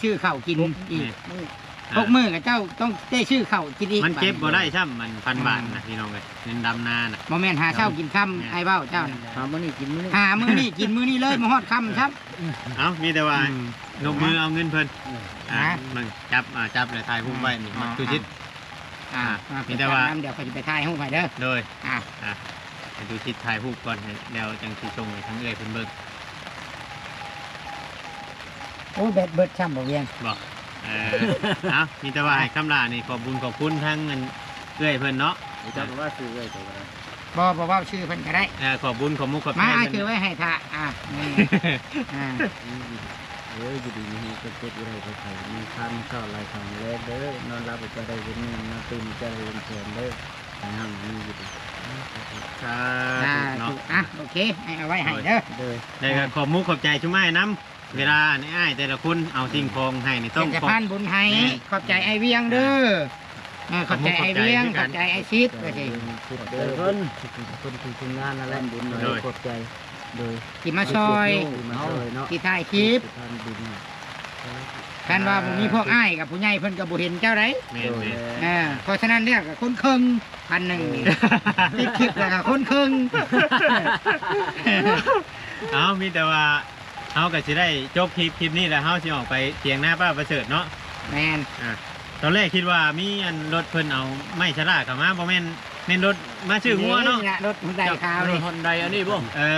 ຊື້ເຂົ້າກິນອີກ ແມ່ນ ຫົກມື້ກໍເຈົ້າຕ້ອງໄດ້ຊື້ເຂົ້າກິນອີກ ມັນເກັບບໍ່ໄດ້ຊ້ຳ ມັນພັນບາດນະ ພີ່ນ້ອງເອີຍ ເງິນດຳນານະ ບໍ່ແມ່ນຫາເຊົ້າກິນຄ່ຳ ແມ່ນ ອ້າຍເວົ້າເຈົ້ານະ ຫາມື້ນີ້ກິນມື້ນີ້ ຫາມື້ນີ້ກິນມື້ນີ້ເລີຍ ບໍ່ຮອດຄ່ຳຊ້ຳ ເອົ້າ ມີແຕ່ວ່າ ອືມ ຍົກມືເອົາເງິນເພິ່ນ ເອີ ອ່າ ນະ ເບິ່ງ ຈັບ ອ່າ ຈັບແລ້ວຖ່າຍຮູບໄວ້ນີ້ ອ່າ ຕູ້ຊິດ ອ່າ ອ່າ ມີແຕ່ວ່າ ດຽວຂ້ອຍຊິໄປຖ່າຍຮູບໃຫ້ເດີ ໂດຍ ອ່າ ອ່າ ໃຫ້ຕູ້ຊິດຖ່າຍຮູບກ່ອນ ໃຫ້ແລ້ວຈັ່ງຊິສົ່ງໃຫ້ທາງເອື້ອຍເພິ່ນເບິ່ງ ໂອ້ ແບັດເບິດຊ້ຳບໍ່ວຽງ ບໍ່ ເອີ ເອົ້າ ມີແຕ່ວ່າໃຫ້ຄຳຫຼ້ານີ້ ຂອບບຸນຂອບຄຸນທາງອັນເອື້ອຍເພິ່ນເນາະ ເຈົ້າກໍວ່າຊື່ເອື້ອຍເຈົ້າກໍໄດ້ ບໍ່ ບໍ່ເວົ້າຊື່ເພິ່ນກໍໄດ້ ເອີ ຂອບບຸນຂອບມຸກຂອບໃຈ ມາ ອ້າຍ ເພິ່ນ ຖືໄວ້ໃຫ້ຖ້າ ອ່າ ນີ້ ອ່າ ເອີ ຢູ່ດີມີແຮງ ເຈັບບໍ່ໄດ້ກໍໄຂ້ ມີຄຳເຊົ້າຫຼາຍຄຳແລກເດີ ນອນຫຼັບກໍໄດ້ເງິນໝື່ນ ນອນຕື່ນກໍໄດ້ເງິນແສນເດີ ໃຫ້ຮັ່ງມີຢູ່ດີ ສາທຸເນາະ ອ່າ ໂອເຄ ໃຫ້ເອົາໄວ້ໃຫ້ເດີ ໂດຍ ແລ້ວກໍຂອບມຸກຂອບໃຈຊຸມອ້າຍນຳ ເວລາອ້າຍແຕ່ລະຄົນເອົາສິ່ງຂອງໃຫ້ນີ້ ຕ້ອງເປັນສະພານບຸນໃຫ້ ແມ່ນ ຂອບໃຈອ້າຍວຽງເດີ ອ່າ ຂອບໃຈອ້າຍວຽງ ຂອບໃຈອ້າຍຊິດ ວ່າຊິ ເດີ ເພິ່ນ ເພິ່ນທີມງານນັ້ນແຫຼະ ໂດຍ ຂອບໃຈ ໂດຍ ທີ່ມາຊ່ອຍ ທີ່ມາຊ່ອຍເນາະ ທີ່ຖ່າຍຄລິບ ທີ່ທ່ານບຸນ ຄັນວ່າບໍ່ມີພວກອ້າຍກັບຜູ້ໃຫຍ່ເພິ່ນກໍບໍ່ເຫັນເຈົ້າໃດ ແມ່ນໆ ເອີ ເພາະສະນັ້ນແລ້ວກໍຄົນເຄິ່ງ ພັນໜຶ່ງນີ້ ເອີ ປິດຄລິບແລ້ວກໍຄົນເຄິ່ງ ເອົ້າ ມີແຕ່ວ່າ ເຮົາກໍຊິໄດ້ຈົບຄລິບ ຄລິບນີ້ແລ້ວ ເຮົາຊິອອກໄປຖຽງນາປ້າປະເສີດເນາະ ແມ່ນ ອ່າ ຕອນແລກຄິດວ່າມີອັນລົດເພິ່ນເອົາໄມ້ຊະລາກເຂົ້າມາ ບໍ່ແມ່ນ ແມ່ນລົດມາຊື້ງົວເນາະ ນີ້ລະລົດຮອນໄດຂາວນີ້ ລົດຮອນໄດອັນນີ້ບໍ່ ເອີ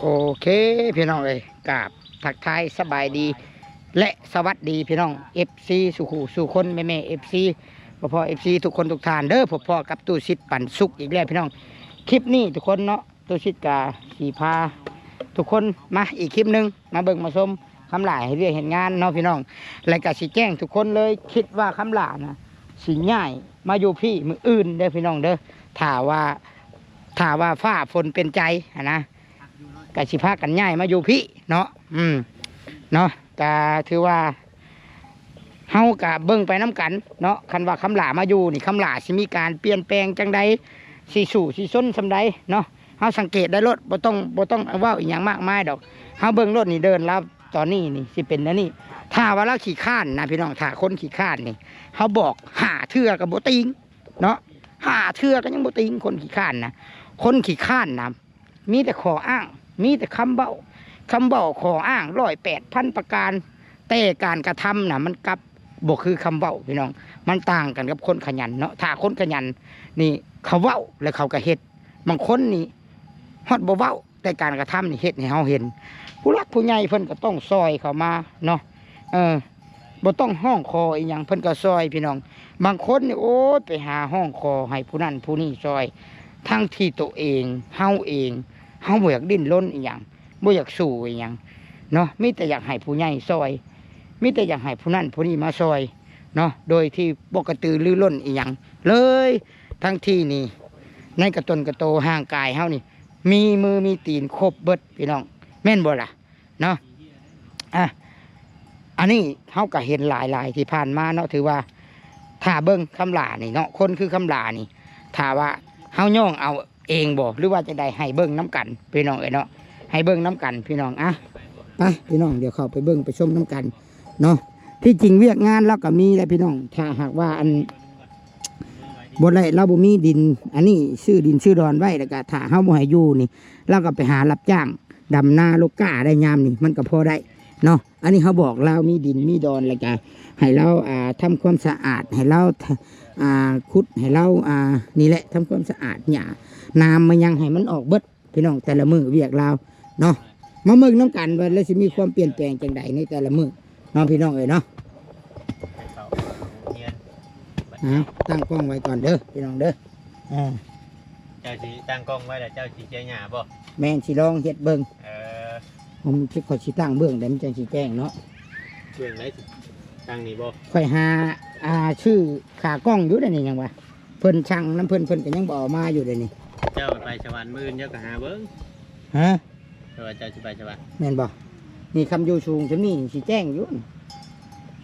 ໂອເຄ ພີ່ນ້ອງເອີຍ ກາບທັກທາຍສະບາຍດີ ແລະ ສະຫວັດດີພີ່ນ້ອງເອັຟຊີສູ່ຄູ່ສູ່ຄົນ ແມ່ໆເອັຟຊີ ພໍ່ໆເອັຟຊີທຸກຄົນທຸກທ່ານເດີ ພົບພໍ້ກັບຕູ້ຊິດປັນສຸກອີກແລ້ວພີ່ນ້ອງ ຄລິບນີ້ທຸກຄົນເນາະ ຕູ້ຊິດກະຊິພາທຸກຄົນມາອີກຄລິບໜຶ່ງ ມາເບິ່ງມາຊົມຄຳຫຼ້າເຮັດວຽກເຮັດງານເນາະພີ່ນ້ອງ ແລະ ກະຊິແຈ້ງທຸກຄົນເລີຍ ຄິດວ່າຄຳຫຼ້ານະ ຊິຍ້າຍມາຢູ່ພີ້ມື້ອື່ນເດີພີ່ນ້ອງເດີ ຖ້າວ່າ ຖ້າວ່າຟ້າຝົນເປັນໃຈຫັ້ນນະ ກະຊິພາກັນຍ້າຍມາຢູ່ພີ້ເນາະ ອືມ ເນາະ ກະຖືວ່າ ເຮົາກະເບິ່ງໄປນຳກັນເນາະ ຄັນວ່າຄຳຫຼ້າມາຢູ່ນີ້ ຄຳຫຼ້າຊິມີການປ່ຽນແປງຈັ່ງໃດ ຊິສູ້ຊິຊົນສ່ຳໃດເນາະ ເຮົາສັງເກດໄດ້ໂລດ ບໍ່ຕ້ອງ ບໍ່ຕ້ອງເວົ້າອີ່ຫຍັງມາກມາຍດອກ ເຮົາເບິ່ງໂລດນີ້ ເດີ່ນລາວຕອນນີ້ນີ້ຊິເປັນແນວນີ້ ຖ້າວ່າລາວຂີ້ຄ້ານນະພີ່ນ້ອງ ຖ້າຄົນຂີ້ຄ້ານນີ້ ເຮົາບອກຫ້າເທື່ອກໍບໍ່ຕີງ ເນາະ ຫ້າເທື່ອກໍຍັງບໍ່ຕິງ ຄົນຂີ້ຄ້ານນະ ຄົນຂີ້ຄ້ານນະ ມີແຕ່ຂໍ້ອ້າງ ມີແຕ່ຄຳເວົ້າ ຄຳເວົ້າ ຂໍ້ອ້າງ ຮ້ອຍແປດພັນປະການ ແຕ່ການກະທຳນະ ມັນກັບບໍ່ຄືຄຳເວົ້າ ພີ່ນ້ອງ ມັນຕ່າງກັນກັບຄົນຂະຫຍັນເນາະ ຖ້າຄົນຂະຫຍັນນີ້ ເຂົາເວົ້າ ແລ້ວເຂົາກໍເຮັດ ບາງຄົນນີ້ ຮອດບໍ່ເວົ້າ ແຕ່ການກະທຳນີ້ເຮັດໃຫ້ເຮົາເຫັນ ຜູ້ຫຼັກຜູ້ໃຫຍ່ເພິ່ນກໍຕ້ອງຊ່ອຍເຂົ້າມາເນາະ ເອີ ບໍ່ຕ້ອງຮ້ອງຂໍອີ່ຫຍັງ ເພິ່ນກໍຊ່ອຍພີ່ນ້ອງ ບາງຄົນນີ້ ໂອ້ຍ ໄປຫາຮ້ອງຂໍໃຫ້ຜູ້ນັ້ນຜູ້ນີ້ຊ່ອຍ ທັງທີ່ໂຕເອງ ເຮົາເອງ ເຮົາບໍ່ຢາກດີ້ນລົນອີ່ຫຍັງ ບໍ່ຢາກສູ້ອີ່ຫຍັງເນາະ ມີແຕ່ຢາກໃຫ້ຜູ້ໃຫຍ່ຊ່ອຍ ມີແຕ່ຢາກໃຫ້ຜູ້ນັ້ນຜູ້ນີ້ມາຊ່ອຍເນາະ ໂດຍທີ່ບໍ່ກະຕືລືລົ້ນອີ່ຫຍັງເລີຍ ທັງທີ່ນີ້ ໃນກະຕົນກະໂຕຮ່າງກາຍເຮົານີ້ ມີມືມີຕີນຄົບເບິດພີ່ນ້ອງ ແມ່ນບໍ່ລະ ເນາະ ອ່ະ ອັນນີ້ເຮົາກໍເຫັນຫຼາຍໆທີ່ຜ່ານມາເນາະ ຖືວ່າຖ້າເບິ່ງຄຳຫຼ້ານີ້ເນາະ ຄົນຄືຄຳຫຼ້ານີ້ ຖ້າວ່າເຮົາຍ້ອງເອົາເອງບໍ່ ຫຼືວ່າຈັ່ງໃດ ໃຫ້ເບິ່ງນຳກັນພີ່ນ້ອງເອີຍເນາະ ໃຫ້ເບິ່ງນຳກັນພີ່ນ້ອງ ອ່ະ ໄປພີ່ນ້ອງ ດຽວເຂົ້າໄປເບິ່ງໄປຊົມນຳກັນເນາະ ທີ່ຈິງວຽກງານລາວກໍມີແຫຼະພີ່ນ້ອງ ຖ້າຫາກວ່າອັນ ບໍ່ໄດ້ ລາວບໍ່ມີດິນ ອັນນີ້ຊື້ດິນຊື້ດອນໄວ້ ແລ້ວກະຖ້າເຮົາບໍ່ໃຫ້ຢູ່ນີ້ ລາວກໍໄປຫາຮັບຈ້າງດຳນາລົກກ້າໄດ້ ຍາມນີ້ມັນກໍພໍໄດ້ເນາະ ອັນນີ້ເຮົາບອກລາວມີດິນມີດອນ ແລ້ວກະໃຫ້ລາວ ອ່າ ທຳຄວາມສະອາດ ໃຫ້ລາວ ອ່າ ຂຸດ ໃຫ້ລາວ ອ່າ ນີ້ແຫຼະ ທຳຄວາມສະອາດຫຍ້ານາມມາຫຍັງໃຫ້ມັນອອກເບິດ ພີ່ນ້ອງ ແຕ່ລະມື້ວຽກລາວເນາະ ມາເບິ່ງນຳກັນວ່າລາວຊິມີຄວາມປ່ຽນແປງຈັ່ງໃດໃນແຕ່ລະມື້ເນາະ ພີ່ນ້ອງເອີຍເນາະ ເອົາ ຕັ້ງກ້ອງໄວ້ກ່ອນເດີ ພີ່ນ້ອງເດີ ອ່າ ເຈົ້າຊິຕັ້ງກ້ອງໄວ້ແລ້ວເຈົ້າຊິເຈຍຫຍ້າບໍ່? ແມ່ນ ຊິລອງເຮັດເບິ່ງ ເອີ ຜົມຊິ ຂ້ອຍຊິຕັ້ງເບື້ອງໃດມັນຈັ່ງຊິແຈ້ງເນາະ ເບື້ອງໃດ ຕັ້ງນີ້ບໍ່? ຂ້ອຍຫາ ອ່າ ຊື້ຂາກ້ອງຢູ່ເດນີ້ ຫຍັງວະ ເພິ່ນສັ່ງນຳເພິ່ນ ເພິ່ນກໍຍັງບໍ່ເອົາມາຢູ່ເດນີ້ ເຈົ້າໄປສະຫວັນມື້ອື່ນເຈົ້າກໍຫາເບິ່ງ ຮະ ແຕ່ວ່າເຈົ້າຊິໄປສະຫວັນ ແມ່ນບໍ່? ນີ້ຄຳຢູ່ສູງສ່ຳນີ້ຊິແຈ້ງຢູ່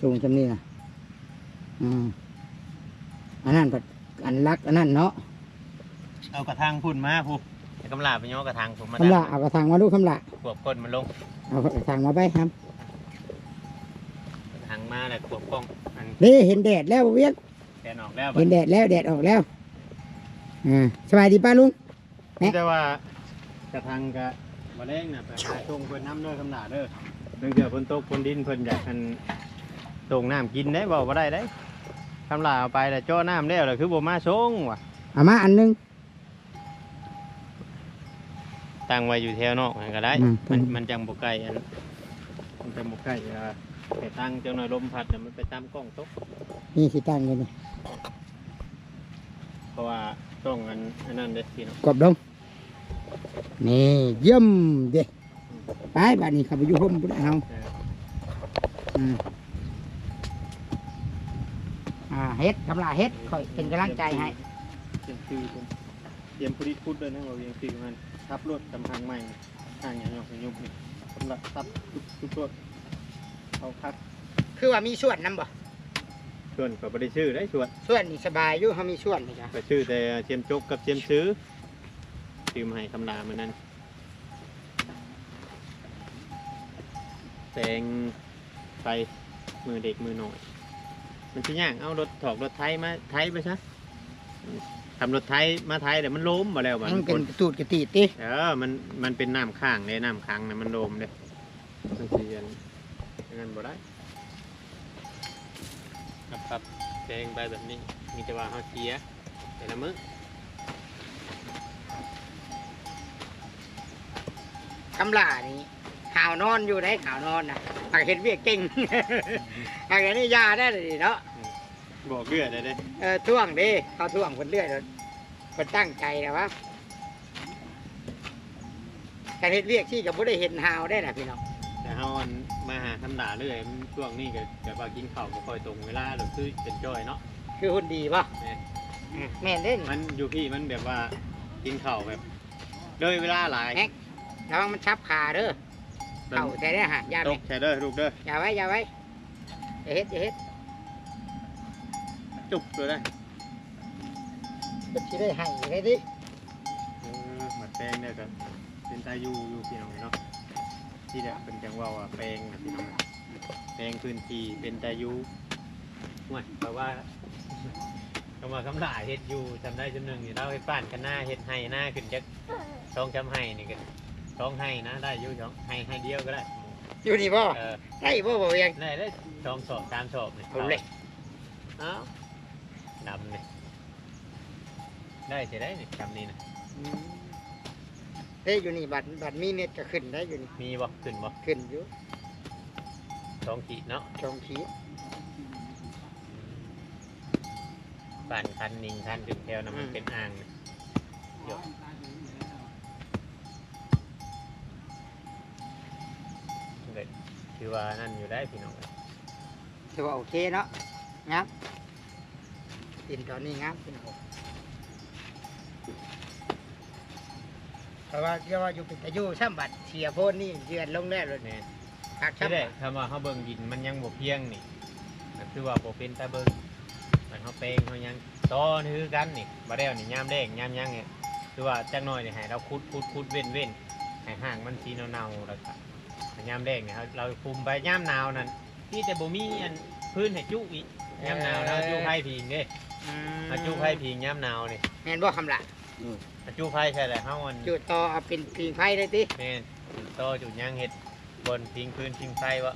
ສູງສ່ຳນີ້ນະ ອືມ ອັນນັ້ນພັດ ອັນຫຼັກອັນນັ້ນເນາະ ເອົາກະຖາງພຸ້ນມາພຸ້ນ ໃຫ້ຄຳຫຼ້າໄປຍໍກະຖາງພຸ້ນມາ ຄຳຫຼ້າ ເອົາກະຖາງມາດູ ຄຳຫຼ້າ ຄວບກົ້ນມັນລົງ ເອົາກະຖາງມາໄປ ຄຳ ກະຖາງມາແລ້ວຄວບກ້ອງ ອັນ ເດ້ ເຫັນແດດແລ້ວ ບໍ່ວຽງ ແດດອອກແລ້ວ ເຫັນແດດແລ້ວ ແດດອອກແລ້ວ ອ່າ ສະບາຍດີປ້າລຸງ ມີແຕ່ວ່າກະຖາງກະບໍ່ແລງນະ ໄປຫາສົ່ງເພິ່ນນຳເດີ ຄຳຫຼ້າເດີ ລາງເທື່ອຝົນຕົກຝົນດິນ ເພິ່ນຢາກ ອັນ ສົ່ງນ້ຳກິນເດ້ ເວົ້າບໍ່ໄດ້ເດ້ ຄຳຫຼ້າເອົາໄປແລ້ວ ເຈາະນ້ຳແລ້ວ ແລ້ວຄືບໍ່ມາສົ່ງວະ ເອົາມາອັນໜຶ່ງ ຕັ້ງໄວ້ຢູ່ແຖວນອກຫັ້ນກໍໄດ້ ອືມ ມັນ ມັນຈັ່ງບໍ່ໃກ້ອັນ ມັນຈັ່ງບໍ່ໃກ້ ເອີ ໄປຕັ້ງຈັກໜ້ອຍລົມພັດແລ້ວມັນໄປຕຳກ້ອງຕົກ ນີ້ຊິຕັ້ງຢູ່ນີ້ ເພາະວ່າຕ້ອງອັນ ອັນນັ້ນເດ້ພີ່ນ້ອງ ກວບລົງ ນີ້ ຢ້ຽມເດ້ ໄປບາດນີ້ເຂົ້າໄປຢູ່ຮົ່ມພຸ້ນແຫຼະເຮົາ ເອີ ອືມ ອ່າ ເຮັດ ຄຳຫຼ້າເຮັດ ຂ້ອຍເປັນກຳລັງໃຈໃຫ້ ເປັນຊື່ເພິ່ນ ຕຽມຜູ້ດີຂຸດເດີນະ ວ່າວຽງຊື່ມັນ ທັບໂລດ ກຳພັງໃໝ່ ຫ້າງຫຍັງຍອກໃຫ້ຍຸບນີ້ ສຳລັບທັບ ທຸບໆໂລດ ເອົາຄັກ ຄືວ່າມີສວນນຳບໍ່? ສວນ ຂ້ອຍບໍ່ໄດ້ຊື້ເດ້ສວນ ສວນນີ້ສະບາຍຢູ່ ເຮົາມີສວນນີ້ກະ ຂ້ອຍຊື້ແຕ່ຊຽມຈົກກັບຊຽມຊື ຊື້ມາໃຫ້ຄຳຫຼ້າມື້ນັ້ນ ແປງໄປມື້ເດັກມື້ນ້ອຍ ມັນຊິຍ່າງເອົາລົດຖອກລົດໄຖມາໄຖໄປຊະ ອືມ ຄັນລົດໄຖມາໄຖແລ້ວມັນໂລມບໍ່ແລ້ວ ມັນເປັນກະຕູດກະຕີດຕິ ເອີ ມັນ ມັນເປັນນ້ຳຄ້າງເດ້ ນ້ຳຂັງນະມັນໂລມເດ້ ມັນຊິອັນ ອັນນັ້ນບໍ່ໄດ້ ຄັບໆ ແປງໄປແບບນີ້ ມີແຕ່ວ່າເຮົາເສຍແຕ່ລະມື້ ຄຳຫຼ້ານີ້ຫາວນອນຢູ່ໃດ ຫາວນອນນະ ຫາກເຮັດວຽກເກັ່ງ ຫາກອັນນີ້ຢ່າໄດ້ເດເນາະ ອືມ ບອກເລື້ອຍໄດ້ເດ້ ເອີ ທວງເດ້ ເຮົາທວງເພິ່ນເລື້ອຍໂລດ ເພິ່ນຕັ້ງໃຈແລ້ວວະ ຄັນເຮັດວຽກຊີ້ກໍບໍ່ໄດ້ເຫັນຫາວໄດ້ນະພີ່ນ້ອງ ແຕ່ເຮົາ ອັນ ມາຫາຄຳຫຼ້າເລື້ອຍ ຊ່ວງນີ້ກໍແບບວ່າກິນເຂົ້າບໍ່ຄ່ອຍຕົງເວລາ ແລ້ວຄືເປັນຈ້ອຍເນາະ ຄືຫຸ່ນດີບໍ່? ແມ່ນ ອືມ ແມ່ນເດ້ ມັນຢູ່ພີ້ມັນແບບວ່າກິນເຂົ້າແບບເລີຍເວລາຫຼາຍ ແມັກ ລະວັງມັນສັບຂາເດີ ເຂົ້າໃສ່ເດີຫາ ຢ່າແມັກ ຕົກໃສ່ເດີລູກເດີ ຢ່າໄວ້ ຢ່າໄວ້ ຢ່າເຮັດ ຢ່າເຮັດ ຈຸບໂລດເດີ ເພິ່ນຊິໄດ້ໃຫ້ໄດ້ຕິ ເອີ ໝາກແຕງເດີກໍເປັນຕາຢູ່ຢູ່ພີ່ນ້ອງເນາະ ທີ່ແຫຼະເພິ່ນຈັ່ງເວົ້າວ່າແປງນະພີ່ນ້ອງ ແປງພື້ນທີ່ເປັນຕາຢູ່ ໂອ້ຍ ແປວ່າ ຄຳວ່າຄຳຫຼ້າເຮັດຢູ່ຊ່ຳໃດຊ່ຳໜຶ່ງນີ້ ລາວເຮັດບ້ານຄັນນາ ເຮັດໄຮ່ນາຂຶ້ນຈັກສອງສາມໄຮ່ນີ້ກໍສອງໄຮ່ນະ ໄດ້ຢູ່ສອງໄຮ່ ໄຮ່ດຽວກໍໄດ້ ຢູ່ນີ້ບໍ່? ເອີ ໄດ້ບໍ່ ບໍ່ວຽງ? ໄດ້ເດ້ ສອງສອບສາມສອບນີ້ ເອົາເລີຍ ເອົາ ດຳນີ້ ໄດ້ຊິໄດ້ນີ້ ດຳນີ້ນະ ອືມ ເດ້ ຢູ່ນີ້ບັດ ບັດມີເນັດກໍຂຶ້ນໄດ້ຢູ່ນີ້ ມີບໍ່? ຂຶ້ນບໍ່? ຂຶ້ນຢູ່ ສອງຂີດເນາະ ສອງຂີດ ບ້ານຄັນນິງຄັນຂຶ້ນແຖວນຳ ອືມ ມັນເປັນອ່າງ ກໍຖືວ່ານັ້ນຢູ່ໄດ໋ພີ່ນ້ອງ ຖືວ່າໂອເຄເນາະ ງາມ ດິນຕອນນີ້ງາມພີ່ນ້ອງ ເພາະວ່າ ເພາະວ່າຢູ່ເປັນຕາຢູ່ຊ້ຳ ບັດເສຍໂພນນີ້ເຈື່ອນລົງແລ້ວໂລດ ແມ່ນ ຄັກຊ້ຳ ທີ່ແລກ ຄຳວ່າເຮົາເບິ່ງດິນມັນຍັງບໍ່ພຽງນີ້ ກໍຄືວ່າບໍ່ເປັນຕາເບິ່ງ ມັນເຮົາແປງເຮົາຫຍັງ ຕໍ່ຄືກັນນີ້ ບໍ່ແລ້ວນີ້ຍາມແລ້ງຍາມຫຍັງນີ້ ຄືວ່າຈັກໜ້ອຍນີ້ໃຫ້ລາວຂຸດ ຂຸດ ຂຸດ ເວັ້ນ ເວັ້ນ ໃຫ້ຮ່າງມັນສີເນົ່າໆ ແລ້ວກໍຍາມແລ້ງນີ້ເຮົາ ລາວຄຸມໄປ ຍາມໜາວນັ້ນ ມີແຕ່ບໍ່ມີອັນ ຟືນໃຫ້ຈຸອີກ ຍາມໜາວ ເອີ ເຮົາຈຸໄຟຜິງເດ້ ອືມ ເຮົາຈຸໄຟຜິງຍາມໜາວນີ້ ແມ່ນບໍ່ຄຳຫຼ້າ? ໂດຍ ເຮົາຈຸໄຟໃສ່ແລ້ວເຮົາອັນ ຈຸຕໍ່ເອົາເປັນຜິງໄຟເລີຍຕິ? ແມ່ນ ຈຸຕໍ່ຈຸຫຍັງ ເຮັດບ່ອນຜິງຟືນຜິງໄຟເບາະ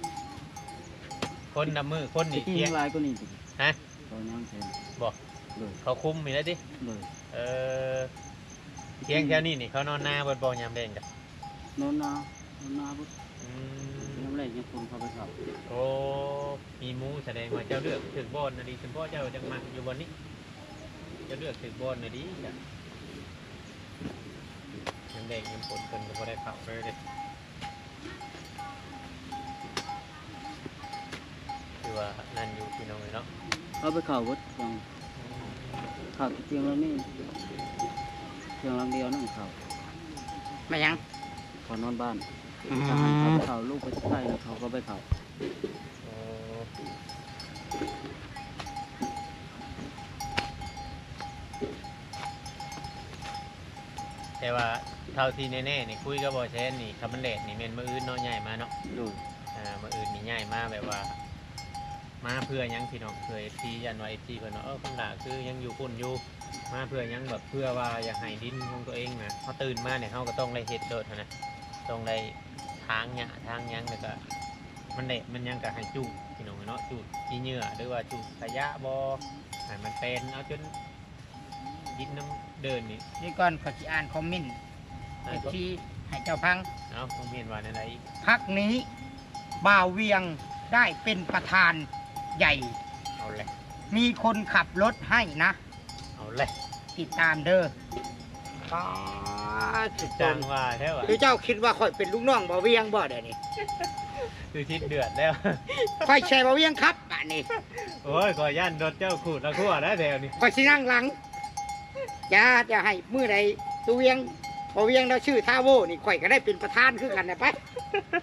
ຄົນນຳມື້ຄົນນີ້ ຕະກີ້ ທຽງ ມັນຫຼາຍກວ່ານີ້ຕິ? ຮະ? ເຂົາຍັງແທ້ ບໍ່? ໂດຍ ເຂົາຄຸມນີ້ແຫຼະຕິ? ໂດຍ ເອີ ທຽງແຖວນີ້ນີ້ເຂົານອນນາເບິດບໍ່ຍາມແລງກະ? ນອນນາ ນອນນາເບິດ ອືມ ຍາມແລງຍາມຝົນເຂົາໄປເຂົ້າ ໂອ້ ມີໝູ ສະແດງວ່າເຈົ້າເລືອກຖືກບ່ອນນະດີ ສົມພໍເຈົ້າຈັ່ງມັກຢູ່ບ່ອນນີ້ ເຈົ້າເລືອກຖືກບ່ອນນະດີ ຍາມແລງຍາມຝົນເພິ່ນກໍບໍ່ໄດ້ເຂົ້າເລີຍເດ້. ຄືວ່ານັ້ນຢູ່ພີ່ນ້ອງເອີຍເນາະ ເຂົາໄປເຂົ້າເບິດ ເຂົ້າທີ່ທຽງຫຼັງນີ້ ທຽງຫຼັງດຽວນັ້ນເຂົ້າ ແມ່ນຫຍັງ? ເຂົານອນບ້ານ ອືມ ທະຫານເຂົາໄປເຂົ້າ ລູກໄປໃກ້ ແລ້ວເຂົາກໍໄປເຂົ້າ ໂອ້. ແຕ່ວ່າເທົ່າທີ່ແນ່ໆນີ້ ຄຸຍກັບບໍ່ແຊນນີ້ ຄັນມັນແດດນີ້ແມ່ນມື້ອື່ນເນາະ ຍ້າຍມາເນາະ. ໂດຍ ອ່າ ມື້ອື່ນນີ້ຍ້າຍມາ ແບບວ່າມາເພື່ອຫຍັງ ພີ່ນ້ອງ ເພື່ອເອັຟຊີ ຢ້ານວ່າເອັຟຊີເພິ່ນວ່າ ເອີ ຄົນຫຼ້າຄືຍັງຢູ່ພຸ້ນຢູ່ ມາເພື່ອຫຍັງ ແບບເພື່ອວ່າຢາກໃຫ້ດິນຂອງຕົວເອງນະ ເຮົາຕື່ນມານີ້ ເຮົາກໍຕ້ອງໄດ້ເຮັດໂລດຫັ້ນນະ ຕ້ອງໄດ້ຖາງຫຍ້າຖາງຫຍັງ ແລ້ວກໍມັນແດດມັນຫຍັງກໍໃຫ້ຈູດ ພີ່ນ້ອງເນາະ ຈູດຂີ້ເຫຍື້ອ ຫຼືວ່າຈູດຂະຫຍະບໍ ໃຫ້ມັນແປນເອົາຈົນ ດິນນ້ຳເດີ່ນນີ້. ນີ້ກ່ອນ ຂ້ອຍຊິອ່ານຄອມເມັນ ອ່ານ ເອັຟຊີ ໃຫ້ເຈົ້າຟັງ. ເອົາ ຄອມເມັນວ່າແນວໃດອີກ? ພັກນີ້ບ່າວວຽງໄດ້ເປັນປະທານໃຫຍ່ ເອົາແຫຼະ ມີຄົນຂັບລົດໃຫ້ນະ ເອົາແຫຼະ ຕິດຕາມເດີ. ປ້າດ ຈັ່ງວ່າແທ້ຫວາ ຄືເຈົ້າຄິດວ່າຂ້ອຍເປັນລູກນ້ອງບ່າວວຽງບໍ່ດຽວນີ້? ຄືຊິດເດືອດແລ້ວ ຂ້ອຍໃສ່ບ່າວວຽງຂັບບາດນີ້. ໂອ້ຍ ຂ້ອຍຢ້ານລົດເຈົ້າຂູດລະຂົວແລ້ວແຖວນີ້ ຂ້ອຍຊິນັ່ງຫຼັງ. ຢ່າ ຢ່າໃຫ້ມື້ໃດຕູ້ວຽງ ພໍວຽງລາວຊື່ທາໂວນີ້ ຂ້ອຍກໍໄດ້ເປັນປະທານຄືກັນນະ ໄປ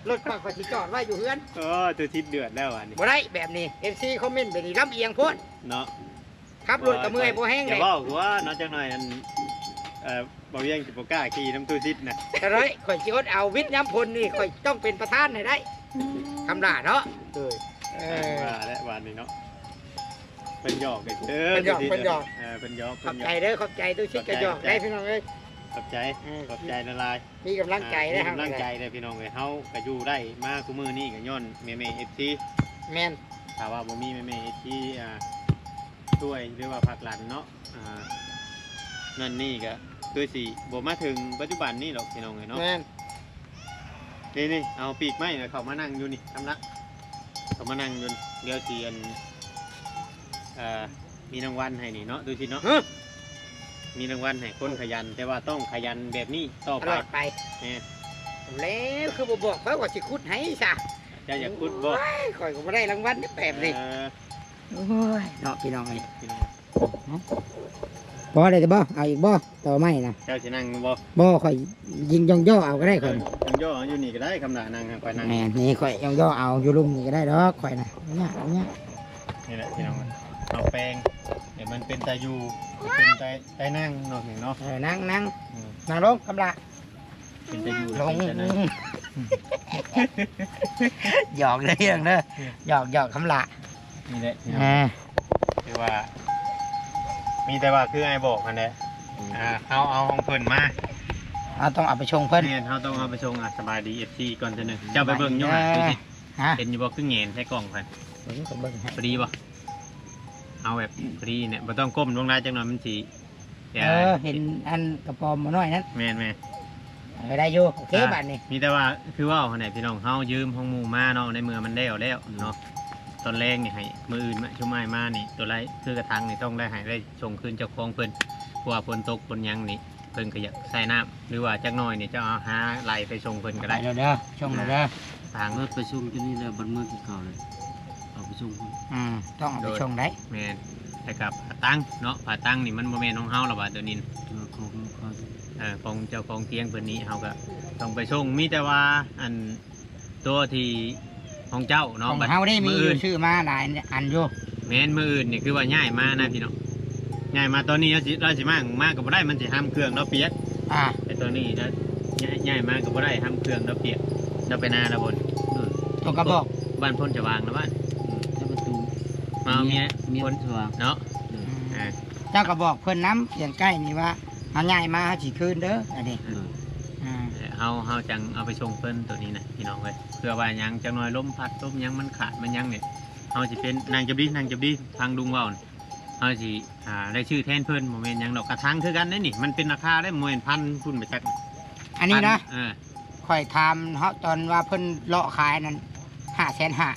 ລົດຂ້ອຍ ຂ້ອຍຊິຈອດໄວ້ຢູ່ເຮືອນ. ໂອ້ ຖືກທິດເດືອດແລ້ວອັນນີ້ ບໍ່ໄດ້ແບບນີ້ ເອັຟຊີ ຄອມເມັນແບບນີ້ ລຳອຽງໂພດເນາະ. ຂັບລົດກໍເມື່ອຍພໍແຮງເດ້ ຢ່າເວົ້າຄືວ່າເນາະ ຈັກໜ່ອຍອັນ ເອີ ບ່າວວຽງຊິບໍ່ກ້າຂີ່ນຳຕູ້ຊິດນະ. ກໍໄດ້ ຂ້ອຍຊິອົດເອົາ ວິດຍາມພົນນີ້ ຂ້ອຍຕ້ອງເປັນປະທານໃຫ້ໄດ້ ຄຳຫຼ້າເນາະ. ໂດຍ ເອີ ວ່າແຫຼະ ຫວານນີ້ເນາະ ເພິ່ນຫຍອກເດີ ເພິ່ນຫຍອກ ເພິ່ນຫຍອກ ເອີ ເພິ່ນຫຍອກ ຂອບໃຈເດີ ຂອບໃຈຕູ້ຊິດ ກໍຫຍອກໄດ້ພີ່ນ້ອງເອີຍ ຂອບໃຈ ເອີ ຂອບໃຈຫຼາຍໆ ມີກຳລັງໃຈເດ້ ມີກຳລັງໃຈເດ້ພີ່ນ້ອງເອີຍ. ເຮົາກໍຢູ່ໄດ້ມາຄູ່ມື້ນີ້ກໍຍ້ອນແມ່ໆ ເອັຟຊີ ແມ່ນ ຖ້າວ່າບໍ່ມີແມ່ໆ ເອັຟຊີ ອ່າ ຊ່ວຍ ຫຼືວ່າຜັກດັນເນາະ ອ່າ ນັ້ນນີ້ກໍຄືຊິບໍ່ມາເຖິງປັດຈຸບັນນີ້ດອກພີ່ນ້ອງເອີຍເນາະ. ແມ່ນ ນີ້ໆ ເອົາປີກໄມ້ເຂົ້າມານັ່ງຢູ່ນີ້ ຄຳລະ ເຂົ້າມານັ່ງຢູ່ນີ້ ດຽວຊິອັນ ເອີ ມີລາງວັນໃຫ້ນີ້ເນາະ ດູຊິເນາະ ຮະ ມີລາງວັນໃຫ້ຄົນຂະຫຍັນ ແຕ່ວ່າຕ້ອງຂະຫຍັນແບບນີ້ຕໍ່ໄປ ຕະຫຼອດໄປ. ແມ່ນ ແລ້ວຄືບໍ່ບອກຂ້ອຍວ່າຊິຂຸດໃຫ້ຊະ? ເຈົ້າຢາກຂຸດບໍ່? ໂອ້ຍ ຂ້ອຍກໍບໍ່ໄດ້ລາງວັນແບບນີ້. ເອີ ໂອ້ຍ ເນາະພີ່ນ້ອງເອີຍ ພີ່ນ້ອງ ພໍໄດ້ແຕ່ບໍ່? ເອົາອີກບໍ່? ຕໍ່ໄມ້ນະ ເຈົ້າຊິນັ່ງບໍ່? ບໍ່ ຂ້ອຍຍິງຍ່ອງຍໍເອົາກໍໄດ້ ຂ້ອຍ ເອີ ຍ່ອງຍໍເອົາຢູ່ນີ້ກໍໄດ້ ຄຳລະນັ່ງ ຂ້ອຍນັ່ງ. ແມ່ນ ນີ້ຂ້ອຍຍ່ອງຍໍເອົາ ຢູ່ລຸ່ມນີ້ກໍໄດ້ດອກ ຂ້ອຍນະ ເອົາຍາກ ເອົາຍາກ. ນີ້ແຫຼະພີ່ນ້ອງ ເອົາແປງໃຫ້ມັນເປັນຕາຢູ່ ເປັນຕາ ຕານັ່ງເນາະ ເນາະ. ເອີ ນັ່ງ ນັ່ງ ອືມ ນັ່ງລົງ ຄຳລະ ເປັນຕາຢູ່ ລົງ ເປັນຕານັ່ງ ຫຍອກເດີ ເອີ ຫຍອກ ຫຍອກ ຄຳລະ. ນີ້ແຫຼະພີ່ນ້ອງ ອ່າ ຄືວ່າ ມີແຕ່ວ່າຄືອ້າຍບອກຫັ້ນແຫຼະ ອືມ ອ່າ ເຮົາເອົາຂອງເພິ່ນມາ ເຮົາຕ້ອງເອົາໄປສົ່ງເພິ່ນ. ແມ່ນ ເຮົາຕ້ອງເອົາໄປສົ່ງ. ອ່າ ສະບາຍດີ ເອັຟຊີ ກ່ອນເທື່ອໜຶ່ງ ເຈົ້າໄປເບິ່ງຢູ່ຫັ້ນ ເອີ ເຫັນຢູ່ບໍ່? ຄືແຫງນໃສ່ກ້ອງໄປ ເບິ່ງກໍເບິ່ງໃຫ້ ພໍດີບໍ່? ເອົາແບບພໍດີນີ້ ບໍ່ຕ້ອງກົ້ມລົງຫຼາຍ ຈັກໜ່ອຍມັນຊິ ເອີ ເຫັນອັນກະປອມໝໍນ້ອຍນັ້ນ. ແມ່ນໆ ເອີ ໄດ້ຢູ່ ໂອເຄ ອ່າ ບາດນີ້ ມີແຕ່ວ່າຄືເວົ້າຫັ້ນແຫຼະພີ່ນ້ອງ ເຮົາຢືມຂອງໝູ່ມາເນາະ ໃນເມື່ອມັນແລ້ວແລ້ວເນາະ ຕອນແລງນີ້ໃຫ້ມື້ອື່ນມາ ຊຸມອ້າຍມານີ້ ຕົວໃດຄືກະຖາງນີ້ຕ້ອງໄດ້ໃຫ້ໄດ້ສົ່ງຄືນເຈົ້າຂອງເພິ່ນ ເພາະວ່າຝົນຕົກຝົນຫຍັງນີ້ ເພິ່ນກໍຢາກໃຊ້ນ້ຳ ຫຼືວ່າຈັກໜ້ອຍນີ້ເຈົ້າເອົາຫາໄຫຼໄປສົ່ງເພິ່ນກໍໄດ້. ໄປແລ້ວເດີ ສົ່ງແລ້ວເດີ ທາງ ລົດໄປສົ່ງຕົວນີ້ແລ້ວ ບັດເມືອຄືເກົ່າເລີຍ ເອົາໄປສົ່ງພຸ້ນ. ອືມ ຕ້ອງເອົາໄປສົ່ງໄດ໋. ແມ່ນ ແລ້ວກໍຜ້າຕັ່ງເນາະ ຜ້າຕັ່ງນີ້ມັນບໍ່ແມ່ນຂອງເຮົາລະຫວາ ຕົວນີ້ ເອີ ຂອງ ຂອງ ເອີ ຂອງເຈົ້າຂອງທຽງເພິ່ນນີ້ ເຮົາກໍຕ້ອງໄປສົ່ງ. ມີແຕ່ວ່າອັນ ຕົວທີ່ຂອງເຈົ້າເນາະ ຂອງເຮົາເດ້ ມີຢູ່ ຊື້ມາຫຼາຍອັນຢູ່. ແມ່ນ ມື້ອື່ນນີ້ຄືວ່າຍ້າຍມານະພີ່ນ້ອງ ຍ້າຍມາຕອນນີ້ລາວຊິ ລາວຊິມາ ມາກໍບໍ່ໄດ້ ມັນຊິຫຳເຄື່ອງລາວປຽກ. ອ່າ ໄອ້ຕົວນີ້ລະ ຍ້າຍ ຍ້າຍມາກໍບໍ່ໄດ້ ຫຳເຄື່ອງລາວປຽກ ລາວໄປນາລາວພຸ້ນ. ອືມ ຕົວກະບອກ ບ້ານໂພນສະຫວ່າງນະ ບ້ານ ອືມ ແລ້ວປະຕູ ມາເອົາເມຍ ເມຍ ໂພນສະຫວ່າງເນາະ. ອືມ ອ່າ ເຈົ້າກໍບອກເພິ່ນນຳ ສຽງໃກ້ນີ້ວ່າ ເຮົາຍ້າຍມາເຮົາຊິຄືນເດີ ອັນນີ້ ອືມ ອ່າ ເຮົາ ເຮົາຈັ່ງເອົາໄປສົ່ງເພິ່ນຕົວນີ້ນະ ພີ່ນ້ອງເອີຍ. ເພື່ອວ່າຫຍັງ ຈັກໜ້ອຍລົມພັດລົມຫຍັງມັນຂາດມັນຫຍັງນີ້ ເຮົາຊິເປັນ ນັ່ງຈັບດີ ນັ່ງຈັບດີ ຟັງລຸງເວົ້າ ເຮົາຊິ ອ່າ ໄດ້ຊື້ແທນເພິ່ນ ບໍ່ແມ່ນຫຍັງດອກ. ກະຖາງຄືກັນເດ້ນີ້ ມັນເປັນລາຄາເດ້ ບໍ່ແມ່ນພັນພຸ້ນໄປຈັກ ອັນນີ້ນະ ພັນ ເອີ ຂ້ອຍຖາມເຮົາຕອນວ່າເພິ່ນເລາະຂາຍນັ້ນ ຫ້າແສນຫ້າ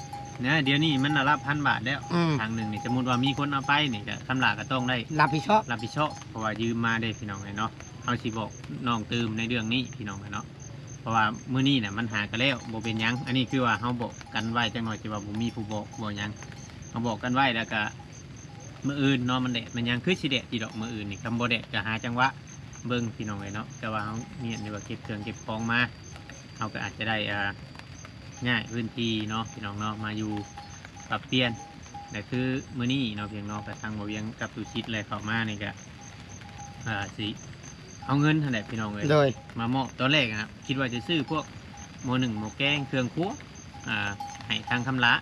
ນະ ດຽວນີ້ມັນລະຫຼັກພັນບາດແລ້ວ. ອືມ ຖັງໜຶ່ງນີ້ ສົມມຸດວ່າມີຄົນເອົາໄປນີ້ ກະຄຳຫຼ້າກໍຕ້ອງໄດ້ຮັບຜິດຊອບ ຮັບຜິດຊອບ ເພາະວ່າຢືມມາເດ້ ພີ່ນ້ອງເອີຍເນາະ. ເຮົາຊິບອກນ້ອງຕື່ມໃນເລື່ອງນີ້ ພີ່ນ້ອງເອີຍເນາະ ເພາະວ່າມື້ນີ້ນະມັນຫາກໍແລ້ວ ບໍ່ເປັນຫຍັງ. ອັນນີ້ຄືວ່າເຮົາບອກກັນໄວ້ ຈັກໜ້ອຍຊິວ່າບໍ່ມີຜູ້ບອກບໍ່ຫຍັງ ເຮົາບອກກັນໄວ້ ແລ້ວກະມື້ອື່ນເນາະ ມັນແດດມັນຫຍັງ ຄືຊິແດດຢູ່ດອກມື້ອື່ນນີ້ ຄັນບໍ່ແດດກໍຫາຈັງຫວະເບິ່ງ ພີ່ນ້ອງເອີຍເນາະ. ແຕ່ວ່າເຮົາມີອັນທີ່ວ່າເກັບເຄື່ອງເກັບຂອງມາ ເຮົາກໍອາດຈະໄດ້ ອ່າ ຍ້າຍພື້ນທີ່ເນາະ ພີ່ນ້ອງເນາະ ມາຢູ່ປັບປ່ຽນ ແລະ ຄືມື້ນີ້ເນາະ ພຽງເນາະ ກະທາງບ່າວວຽງກັບຕູຊິດ ແລະ ເຂົ້າມານີ້ກະ ອ່າ ຊິ ເອົາເງິນຫັ້ນແຫຼະພີ່ນ້ອງເອີຍ ໂດຍ ມາມອບ. ຕອນແລກນະ ຄິດວ່າຈະຊື້ພວກໝໍ້ໜຶ້ງ ໝໍ້ແກງ ເຄື່ອງຄົວ ອ່າ ໃຫ້ທາງຄຳຫຼ້າ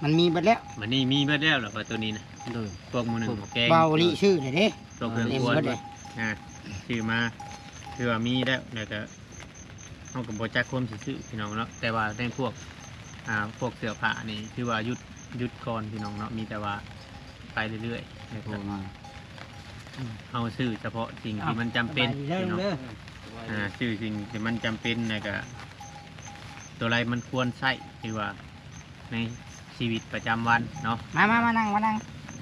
ມັນມີເບິດແລ້ວ ບັດນີ້ມີເບິດແລ້ວລະ ບັດໂຕນີ້ນະ ໂດຍ ພວກໝໍ້ໜຶ້ງ ໝໍ້ແກງ ເບົາລີ້ຊື້ແລ້ວເດ້ ພວກເຄື່ອງຄົວ ເຕັມເບິດເລີຍ ອ່າ ຊື້ມາ ຄືວ່າມີແລ້ວ ແລ້ວກໍ ເຮົາກໍບໍ່ຈັກຄວາມຊິຊື້ພີ່ນ້ອງເນາະ ແຕ່ວ່າໃນພວກ ອ່າ ພວກເສື້ອຜ້ານີ້ ຖືວ່າຢຸດ ຢຸດກ່ອນພີ່ນ້ອງເນາະ ມີແຕ່ວ່າໄປເລື້ອຍໆ ແລ້ວກໍ ໂທມາ ເຮົາຊື້ສະເພາະສິ່ງທີ່ມັນຈຳເປັນ ເອົາ ພີ່ນ້ອງ ສະບາຍດີເດີ ອ່າ ຊື້ສິ່ງທີ່ມັນຈຳເປັນ ແລ້ວກໍຕົວໃດມັນຄວນໃຊ້ ຖືວ່າໃນຊີວິດປະຈຳວັນເນາະ ມາ ມາ ມານັ່ງ ມານັ່ງ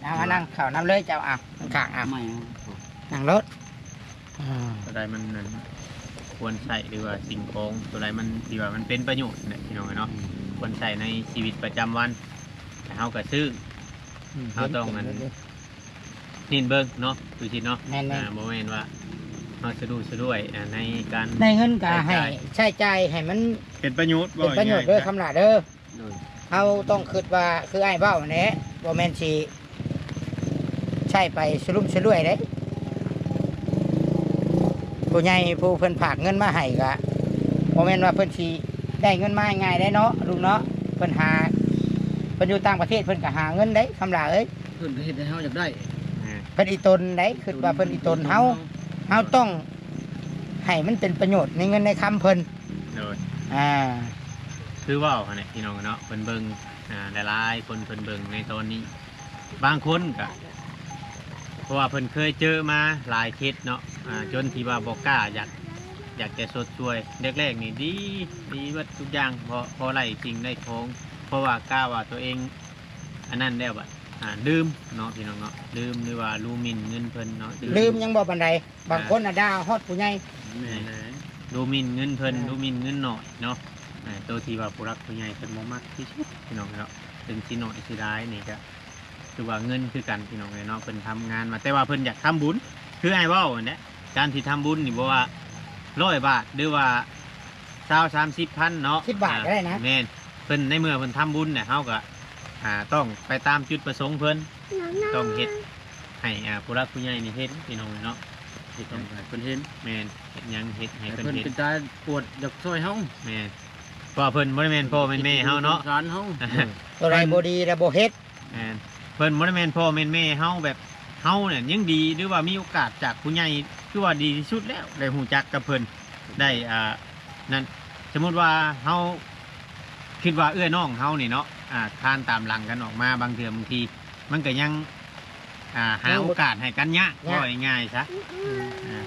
ເອົາ ມານັ່ງເຂົ້ານຳເລີຍເຈົ້າ ເອົາ ຂ້າງໆ ເອົາ ໃໝ່ ນັ່ງໂລດ ອ່າ ຕົວໃດມັນນັ້ນຄວນໃຊ້ ຫຼືວ່າສິ່ງຂອງຕົວໃດມັນທີ່ວ່າມັນເປັນປະໂຫຍດນະ ພີ່ນ້ອງເອີຍເນາະ ອືມ ຄວນໃຊ້ໃນຊີວິດປະຈຳວັນ ແລ້ວເຮົາກໍຊື້ ອືມ ເຮົາຕ້ອງ ເຫັນ ອັນ ເຫັນເບິ່ງເນາະ ຄືຊິເນາະ ແມ່ນໆ ອ່າ ບໍ່ແມ່ນວ່າເຮົາສະດຸສະດ້ວຍ ອ່າ ໃນການ ໄດ້ເງິນກໍໃຫ້ ໃຊ້ຈ່າຍ ໃຊ້ຈ່າຍໃຫ້ມັນ ເປັນປະໂຫຍດ ເປັນປະໂຫຍດເດີ ຄຳຫຼ້າເດີ ໂດຍ ເຮົາຕ້ອງຄິດວ່າ ຄືອ້າຍເວົ້າແຫຼະ ບໍ່ແມ່ນຊິໃຊ້ໄປສະລຸມສະລວຍເດ້ ຜູ້ໃຫຍ່ຜູ້ເພິ່ນຝາກເງິນມາໃຫ້ກໍ ບໍ່ແມ່ນວ່າເພິ່ນຊິໄດ້ເງິນມາງ່າຍໆໄດ້ເນາະ ລຸງເນາະ ເພິ່ນຫາ ເພິ່ນຢູ່ຕ່າງປະເທດ ເພິ່ນກໍຫາເງິນໄດ້ ຄຳຫຼ້າເອີຍ ເພິ່ນກໍເຮັດໃຫ້ເຮົາຢາກໄດ້ ເພິ່ນອີ່ຕົນໄດ໋ ຄິດວ່າເພິ່ນອີ່ຕົນເຮົາ ເຮົາຕ້ອງໃຫ້ມັນເປັນປະໂຫຍດໃນເງິນໃນຄຳເພິ່ນ ໂດຍ ອ່າ ຄືເວົ້າຫັ້ນແຫຼະ ພີ່ນ້ອງເນາະ ເພິ່ນເບິ່ງ ອ່າ ຫຼາຍໆຄົນເພິ່ນເບິ່ງໃນຕອນນີ້ ບາງຄົນກະ ເພາະວ່າເພິ່ນເຄີຍເຈີມາຫຼາຍເຄສເນາະ ອ່າ ຈົນທີ່ວ່າບໍ່ກ້າຢາກ ຢາກຈະຊົດຊ່ວຍ ແລກໆນີ້ດີ ດີເບິດທຸກຢ່າງ ພໍ ພໍໄດ້ສິ່ງໄດ້ຂອງ ເພາະວ່າກະວ່າຕົວເອງ ອັນນັ້ນແລ້ວບາດ ອ່າ ລືມເນາະ ພີ່ນ້ອງເນາະ ລືມ ຫຼືວ່າດູໝິ່ນເງິນເພິ່ນເນາະ ລືມຍັງບໍ່ປານໃດ ບາງຄົນນະດ່າຮອດຜູ້ໃຫຍ່ ແມ່ນ ດູໝິ່ນເງິນເພິ່ນ ອ່າ ດູໝິ່ນເງິນໜ້ອຍເນາະ ອ່າ ໂຕທີ່ວ່າຜູ້ຫຼັກຜູ້ໃຫຍ່ເພິ່ນບໍ່ມັກທີ່ສຸດ ພີ່ນ້ອງເນາະ ເຖິງຊິໜ້ອຍຊິຫຼາຍນີ້ກະ ຖືວ່າເງິນຄືກັນ ພີ່ນ້ອງເອີຍເນາະ ເພິ່ນທຳງານມາ ແຕ່ວ່າເພິ່ນຢາກທຳບຸນ ຄືອ້າຍເວົ້າຫັ້ນແຫຼະ ການທີ່ທຳບຸນນີ້ບໍ່ວ່າຮ້ອຍບາດ ຫຼືວ່າຊາວ ສາມສິບພັນເນາະ ສິບບາດກໍໄດ້ນະ ອ່າ ແມ່ນ ເພິ່ນ ໃນເມື່ອເພິ່ນທຳບຸນນະ ເຮົາກໍ ອ່າ ຕ້ອງໄປຕາມຈຸດປະສົງເພິ່ນ ຕ້ອງເຮັດໃຫ້ ອ່າ ຜູ້ຫຼັກຜູ້ໃຫຍ່ນີ້ເຫັນ ພີ່ນ້ອງເອີຍເນາະ ເຮັດຫຍັງໃຫ້ເພິ່ນເຫັນ ແມ່ນ ເຮັດຫຍັງເຮັດໃຫ້ເພິ່ນເຫັນ ເປັນຕາປວດຢາກຊ່ວຍເຮົາ ແມ່ນ ເພາະວ່າເພິ່ນບໍ່ໄດ້ແມ່ນພໍ່ແມ່ນແມ່ເຮົາເນາະ ສົງສານເຮົາ ເອີ ໂຕໃດບໍ່ດີແລ້ວບໍ່ເຮັດ ແມ່ນ ເພິ່ນບໍ່ໄດ້ແມ່ນພໍ່ແມ່ນແມ່ເຮົາ ແບບເຮົານັ້ນຍັງດີ ຫຼືວ່າມີໂອກາດຈາກຜູ້ໃຫຍ່ ຄືວ່າດີທີ່ສຸດແລ້ວ ໄດ້ຮູ້ຈັກກັບເພິ່ນ ໄດ້ ອ່າ ນັ້ນ ສົມມຸດວ່າເຮົາຄິດວ່າເອື້ອຍນ້ອງເຮົານີ້ເນາະ ອ່າ ຄານຕາມຫຼັງກັນອອກມາ ບາງເທື່ອບາງທີມັນກໍຍັງ ອ່າ ຫາໂອກາດໃຫ້ກັນຍາກ ເວົ້າງ່າຍໆຊະ ອືມ ອ່າ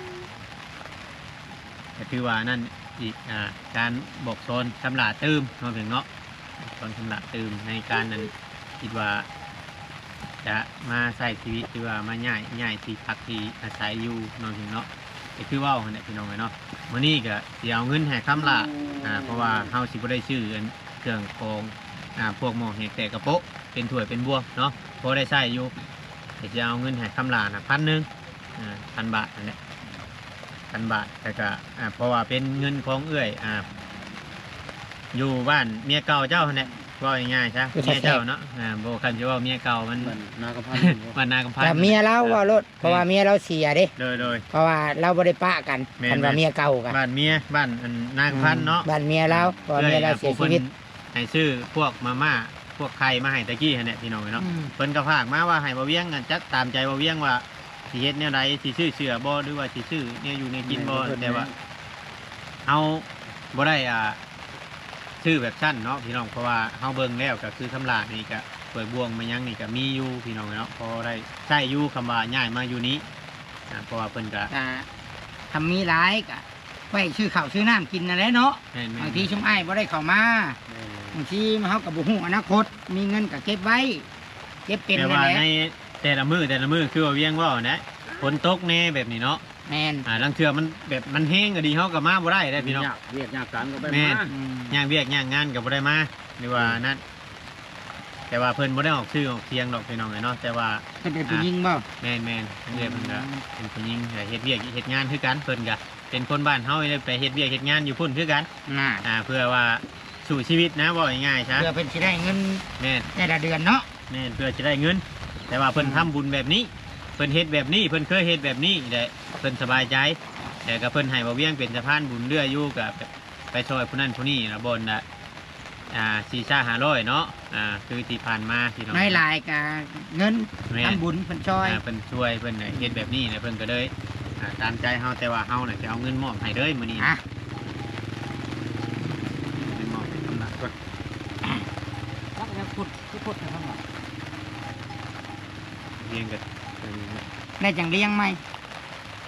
ກໍຖືວ່ານັ້ນອີກ ອ່າ ການບອກສອນຊຳຫຼ້າຕື່ມເນາະ ເພິ່ນເນາະ ບອກສອນຊຳຫຼ້າຕື່ມໃນການນັ້ນ ຄິດວ່າຈະມາໃຊ້ຊີວິດ ຫຼືວ່າມາຍ້າຍ ຍ້າຍທີ່ພັກທີ່ອາໄສຢູ່ເນາະ ເພິ່ນເນາະ ກໍຄືເວົ້າຫັ້ນແຫຼະ ພີ່ນ້ອງເອີຍເນາະ ມື້ນີ້ກໍຊິເອົາເງິນໃຫ້ຄຳຫຼ້າ ອ່າ ເພາະວ່າເຮົາຊິບໍ່ໄດ້ຊື້ອັນເຄື່ອງຂອງ ອ່າ ພວກໝໍ້ແຫກແຕກກະໂປະ ເປັນຖ້ວຍເປັນບ່ວງເນາະ ພໍໄດ້ໃຊ້ຢູ່ ກໍຊິເອົາເງິນໃຫ້ຄຳຫຼ້ານະ ພັນໜຶ່ງ ອ່າ ພັນບາດຫັ້ນແຫຼະ ພັນບາດ ແລ້ວກະ ອ່າ ເພາະວ່າເປັນເງິນຂອງເອື້ອຍ ອ່າ ຢູ່ບ້ານເມຍເກົ່າເຈົ້າຫັ້ນແຫຼະ ເວົ້າງ່າຍໆຊະ ເມຍເຈົ້າເນາະ ອ່າ ບໍ່ ຄັນຊິເວົ້າເມຍເກົ່າມັນ ບ້ານນາກຳພັນ ບ້ານນາກຳພັນ ກະເມຍລາວເວົ້າໂລດ ເພາະວ່າເມຍລາວເສຍເດ້ ໂດຍໆ ເພາະວ່າລາວບໍ່ໄດ້ປະກັນ ແມ່ນໆ ຄັນວ່າເມຍເກົ່າກະ ບ້ານເມຍ ບ້ານນາກຳພັນເນາະ ອືມ ບ້ານເມຍລາວ ເພາະວ່າເມຍລາວເສຍຊີວິດ ໃຫ້ຊື້ພວກມາມ່າ ພວກໄຂ່ມາໃຫ້ຕະກີ້ຫັ້ນແຫຼະ ພີ່ນ້ອງເອີຍເນາະ ອືມ ເພິ່ນກໍຝາກມາວ່າໃຫ້ບ່າວວຽງນັ້ນ ຈັດຕາມໃຈບ່າວວຽງວ່າຊິເຮັດແນວໃດ ຊິຊື້ເສື້ອບໍ່ ຫຼືວ່າຊິຊື້ແນວຢູ່ແນວກິນບໍ່ ແຕ່ວ່າເຮົາບໍ່ໄດ້ ອ່າ ຊື້ແບບຊັ້ນເນາະ ພີ່ນ້ອງ ເພາະວ່າເຮົາເບິ່ງແລ້ວກໍຄືຄຳຫຼ້ານີ້ກໍ ຖ້ວຍບ່ວງມາຫຍັງນີ້ກໍມີຢູ່ ພີ່ນ້ອງເນາະ ພໍໄດ້ໃຊ້ຢູ່ ຄຳວ່າຍ້າຍມາຢູ່ນີ້ ອ່າ ເພາະວ່າເພິ່ນກໍ ກໍ ຄັນມີຫຼາຍກໍໄວ້ຊື້ເຂົ້າຊື້ນ້ຳກິນນັ້ນແຫຼະເນາະ ແມ່ນໆ ບາງທີຊຸມອ້າຍບໍ່ໄດ້ເຂົ້າມາ ແມ່ນໆ ບາງທີເຮົາກໍບໍ່ຮູ້ອະນາຄົດ ມີເງິນກໍເກັບໄວ້ ເກັບເປັນ ແຕ່ວ່ານັ້ນແຫຼະ ໃນແຕ່ລະມື້ ແຕ່ລະມື້ ຄືວ່າວຽງເວົ້າຫັ້ນແຫຼະ ຝົນຕົກແດ່ແບບນີ້ເນາະ ແມ່ນ ອ່າ ລາງເທື່ອມັນແບບມັນແຮງກໍດີ ເຮົາກໍມາບໍ່ໄດ້ເດ້ພີ່ນ້ອງ ຍາກວຽກຍາກການກໍບໍ່ໄດ້ ແມ່ນ ມາ ອືມ ຍາກວຽກຍາກງານກໍບໍ່ໄດ້ມາ ຫຼືວ່ານັ້ນ ແຕ່ວ່າເພິ່ນບໍ່ໄດ້ອອກຊື່ອອກສຽງດອກ ພີ່ນ້ອງເອີຍເນາະ ແຕ່ວ່າ ເພິ່ນເປັນຜູ້ຍິງບໍ່? ແມ່ນໆ ເພິ່ນເປັນ ອືມ ເພິ່ນກໍເປັນຜູ້ຍິງ ເຮັດວຽກເຮັດງານຄືກັນ ເພິ່ນກໍເປັນຄົນບ້ານເຮົາ ໄດ້ໄປເຮັດວຽກເຮັດງານຢູ່ພຸ້ນຄືກັນ ນະ ອ່າ ເພື່ອວ່າສູ້ຊີວິດນະ ເວົ້າງ່າຍໆຊະ ເພື່ອເພິ່ນຊິໄດ້ເງິນ ແມ່ນ ແຕ່ລະເດືອນເນາະ ແມ່ນ ເພື່ອຊິໄດ້ເງິນ ແຕ່ວ່າເພິ່ນ ອືມ ທຳບຸນແບບນີ້ ເພິ່ນເຮັດແບບນີ້ ເພິ່ນເຄີຍເຮັດແບບນີ້ແຫຼະ ເພິ່ນສະບາຍໃຈ ແຕ່ກໍເພິ່ນໃຫ້ບ່າວວຽງເປັນສະພານບຸນເລື້ອຍຢູ່ ກໍແບບໄປຊ່ອຍຜູ້ນັ້ນຜູ້ນີ້ລະ ບ່ອນລະ ອ່າ ສີ່ຊາຫ້າຮ້ອຍເນາະ. ອ່າ ຄືທີ່ຜ່ານມາພີ່ນ້ອງ ໜ້ອຍຫຼາຍກະເງິນ ແມ່ນ ທຳບຸນເພິ່ນຊ່ອຍ ອ່າ ເພິ່ນຊ່ວຍ ເພິ່ນເຮັດແບບນີ້ແຫຼະ ເພິ່ນກໍເລີຍ ອ່າ ຕາມໃຈເຮົາ ແຕ່ວ່າເຮົານະຊິເອົາເງິນມອບໃຫ້ເລີຍມື້ນີ້ ອ່ະ ເອົາເງິນມອບໃຫ້ຄຳລາກ່ອນ ຈັກແລ້ວພຸດ ຄືພຸດໃຫ້ເພິ່ນວ່າ ວຽງກັນ ໄດ້ຈັ່ງລຽງໃໝ່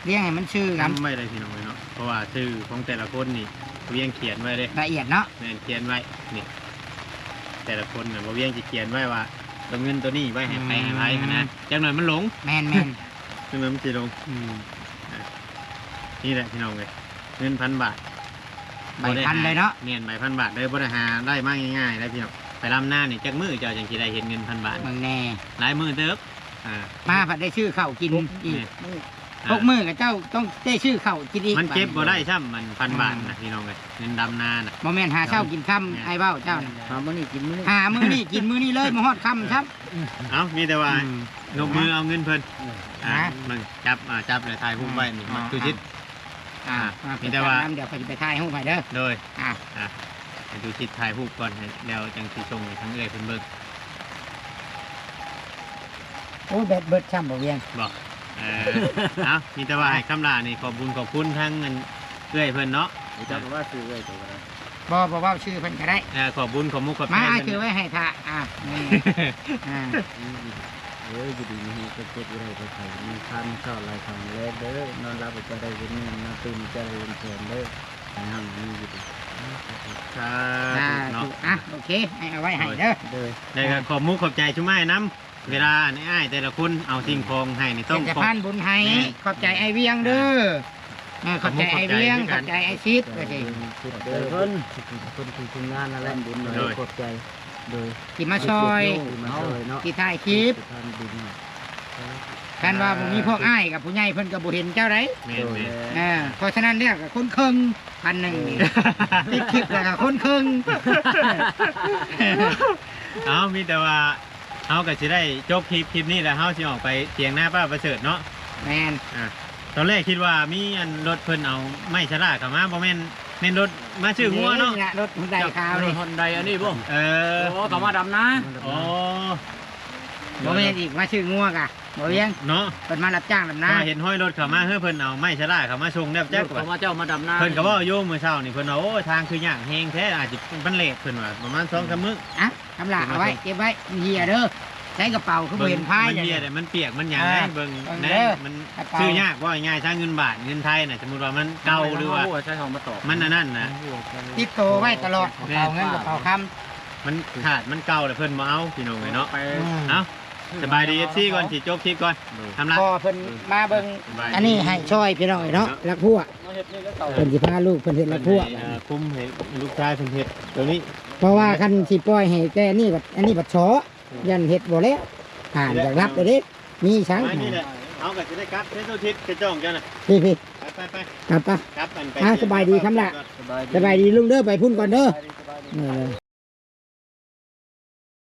ລຽງໃຫ້ມັນຊື່ກັນ ຈຳໄວ້ເລີຍພີ່ນ້ອງເອີຍເນາະ ເພາະວ່າຊື່ຂອງແຕ່ລະຄົນນີ້ ວຽງຂຽນໄວ້ເດ້ ລະອຽດເນາະ ແມ່ນ ຂຽນໄວ້ນີ້ ແຕ່ລະຄົນນະ ບໍ່ວຽງຊິຂຽນໄວ້ວ່າ ຕົວເງິນຕົວນີ້ໄວ້ໃຫ້ໃຜ ອືມ ໃຫ້ໃຜຫັ້ນນະ ຈັກໜ້ອຍມັນຫຼົງ ແມ່ນໆ ຈັກໜ້ອຍມັນຊິຫຼົງ ອືມ ອ່ະ ນີ້ແຫຼະພີ່ນ້ອງເອີຍ ເງິນພັນບາດ ໃບພັນເລີຍເນາະ ແມ່ນ ໃບພັນບາດເລີຍ ບໍ່ໄດ້ຫາໄດ້ມາງ່າຍໆເດ້ພີ່ນ້ອງ ໄປລຳນານີ້ຈັກມື້ເຈົ້າຈັ່ງຊິໄດ້ເຫັນເງິນພັນບາດ ເບິ່ງແດ່ ຫຼາຍມື້ເຕີບ ອ່າ ມາພັດໄດ້ຊື້ເຂົ້າກິນອີກ ແມ່ນ ຫົກມື້ກໍເຈົ້າຕ້ອງໄດ້ຊື້ເຂົ້າກິນອີກ ມັນເກັບບໍ່ໄດ້ຊ້ຳ ມັນພັນບາດນະ ອືມ ພີ່ນ້ອງເອີຍ ເງິນດຳນານະ ບໍ່ແມ່ນຫາເຊົ້າກິນຄ່ຳ ແມ່ນ ອ້າຍເວົ້າເຈົ້ານະ ຫາມື້ນີ້ກິນມື້ນີ້ ຫາມື້ນີ້ກິນມື້ນີ້ເລີຍ ມາຮອດຄ່ຳຊ້ຳ ເອົ້າ ມີແຕ່ວ່າ ອືມ ຍົກມືເອົາເງິນເພິ່ນ ເອີ ອ່າ ນະ ເບິ່ງ ຈັບ ອ່າ ຈັບແລ້ວຖ່າຍຮູບໄວ້ນີ້ ອ່າ ມາ ຕູຊິດ ອ່າ ອ່າ ມີແຕ່ວ່າ ດຽວຂ້ອຍຊິໄປຖ່າຍຮູບໃຫ້ເດີ ໂດຍ ອ່າ ອ່າ ໃຫ້ຕູຊິດຖ່າຍຮູບກ່ອນ ໃຫ້ແລ້ວຈັ່ງຊິສົ່ງໃຫ້ທາງເອື້ອຍເພິ່ນເບິ່ງ ໂອ້ ແບັດເບິດຊ້ຳບໍ່ວຽງ ບໍ່ ເອີ ເອົ້າ ມີແຕ່ວ່າໃຫ້ຄຳລານີ້ ຂອບບຸນຂອບຄຸນທາງອັນເອື້ອຍເພິ່ນເນາະ ເຈົ້າກໍວ່າຊື່ເອື້ອຍໂຕກໍໄດ້ ບໍ່ ບໍ່ເວົ້າຊື່ເພິ່ນກໍໄດ້ ເອີ ຂອບບຸນຂອບມຸກຂອບໃຈ ມາ ອ້າຍຖືໄວ້ໃຫ້ຖ້າ ອ່າ ນີ້ ອ່າ ເອີ ຢູ່ດີມີແຮງ ເຈັບບໍ່ໄດ້ໄປໄສ ມີຄຳເຂົ້າຫຼາຍຄຳແລກເດີ ນອນຫຼັບໃຫ້ເຈົ້າໄດ້ເງິນໝື່ນ ນອນຕື່ນໃຫ້ເຈົ້າໄດ້ເງິນແສນເດີ ໃຫ້ຮັ່ງມີຢູ່ດີ ສາທຸ ສາທຸ ເນາະ ອ່ະ ໂອເຄ ໃຫ້ເອົາໄວ້ໃຫ້ເດີ ໂດຍ ແລ້ວກໍຂອບມຸກຂອບໃຈຊຸມອ້າຍນຳ ເວລາອ້າຍແຕ່ລະຄົນເອົາສິ່ງຂອງໃຫ້ນີ້ ຕ້ອງເປັນສະພານບຸນໃຫ້ ແມ່ນ ຂອບໃຈອ້າຍວຽງເດີ ອ່າ ເອີ ຂອບໃຈອ້າຍວຽງ ຂອບໃຈອ້າຍຊິດ ເອີ ເພິ່ນ ເພິ່ນທີ່ທີມງານນັ້ນແຫຼະ ໂດຍ ຂອບໃຈ ໂດຍ ທີ່ມາຊ່ອຍ ທີ່ມາຊ່ອຍເນາະ ທີ່ຖ່າຍຄລິບ ຄັນວ່າບໍ່ມີພວກອ້າຍກັບຜູ້ໃຫຍ່ເພິ່ນກໍບໍ່ເຫັນເຈົ້າໃດ ແມ່ນໆ ເອີ ເພາະສະນັ້ນແລ້ວກໍຄົນເຄິ່ງ ພັນໜຶ່ງນີ້ ອືມ ປິດຄລິບແລ້ວກໍຄົນເຄິ່ງ ເອົ້າ ມີແຕ່ວ່າ ເຮົາກໍຊິໄດ້ຈົບຄລິບ ຄລິບນີ້ແລ້ວ ເຮົາຊິອອກໄປຖຽງນາປ້າປະເສີດເນາະ ແມ່ນ ອ່າ ຕອນແລກຄິດວ່າມີອັນລົດເພິ່ນເອົາໄມ້ຊະລາກເຂົ້າມາ ບໍ່ແມ່ນ ແມ່ນລົດມາຊື້ງົວເນາະ ນີ້ລະລົດຮຸນໄດຂາວນີ້ ລົດຮຸນໄດອັນນີ້ບໍ່ ເອີ ໂອ້ ເຂົາມາດຳນາ ອໍ ບໍ່ແມ່ນອີກ ມາຊື້ງົວກະ ບໍ່ວຽງເນາະ ເພິ່ນມາຮັບຈ້າງດຳນາ ເຫັນຮອຍລົດເຂົ້າມາ ເຮີ ເພິ່ນເອົາໄມ້ຊະລາກເຂົ້າມາສົ່ງແລ້ວຈັກວ່າ ເຂົາມາເຈົ້າມາດຳນາ ເພິ່ນກໍເວົ້າຢູ່ມື້ເຊົ້ານີ້ ເພິ່ນວ່າ ໂອ້ຍ ທາງຄືຍາກແຮງແທ້ ອາດຈະມັນແລດ ເພິ່ນວ່າ ປະມານສອງສາມມື້ ອ່ະ ຄຳລາເອົາໄວ້ ເກັບໄວ້ ມັນເຫຍເດີ ໃສ່ກະເປົາຄືບໍ່ເຫັນພາຍ ມັນເຫຍເດ້ ມັນປຽກມັນຫຍັງ ເບິ່ງ ເບິ່ງເດີ ມັນ ກະເປົາ ຊື້ຍາກ ເວົ້າງ່າຍໆ ຊະເງິນບາດເງິນໄທນະ ສົມມຸດວ່າມັນເກົ່າ ຫຼືວ່າ ມັນອັນນັ້ນນະ ຕິດໂຕໄວ້ຕະຫຼອດ ກະເປົາເງິນກະເປົາຄຳ ມັນຂາດມັນເກົ່າແລ້ວ ເພິ່ນບໍ່ເອົາ ພີ່ນ້ອງເອີຍເນາະ ອືມ ເອົ້າ ສະບາຍດີ ເອັຟຊີ ກ່ອນ ຊິຈົບຄລິບກ່ອນ ຄຳລາ ພໍ່ເພິ່ນມາເບິ່ງ ສະບາຍດີ ອັນນີ້ໃຫ້ຊ່ອຍ ພີ່ນ້ອງເອີຍເນາະ ລັກພົວ ເພິ່ນຊິພາລູກເພິ່ນເຮັດລັກພົວ ເອີ ຄຸມໃຫ້ລູກຊາຍເພິ່ນເຮັດໂຕນີ້ ເພາະວ່າຄັນຊິປ່ອຍໃຫ້ແຕ່ນີ້ບັດ ອັນນີ້ບັດເຊາະ ຢ້ານເຮັດບໍ່ແລ້ວ ອ່າ ຢາກລັບເດ້ ມີສັງ ໄວ້ນີ້ແຫຼະ ເຮົາກໍຊິໄດ້ກັບເດ້ ສຸທິດ ເຈົ້າຈ້ອງເຈົ້ານະ ພີ່ໆ ໄປໆໆ ກັບໄປ ກັບອັນໄປ ອ່າ ສະບາຍດີຄຳລະ ສະບາຍດີ ສະບາຍດີລຸງເດີ ໄປພຸ້ນກ່ອນເດີ ສະບາຍດີ ສະບາຍດີ ເອີ.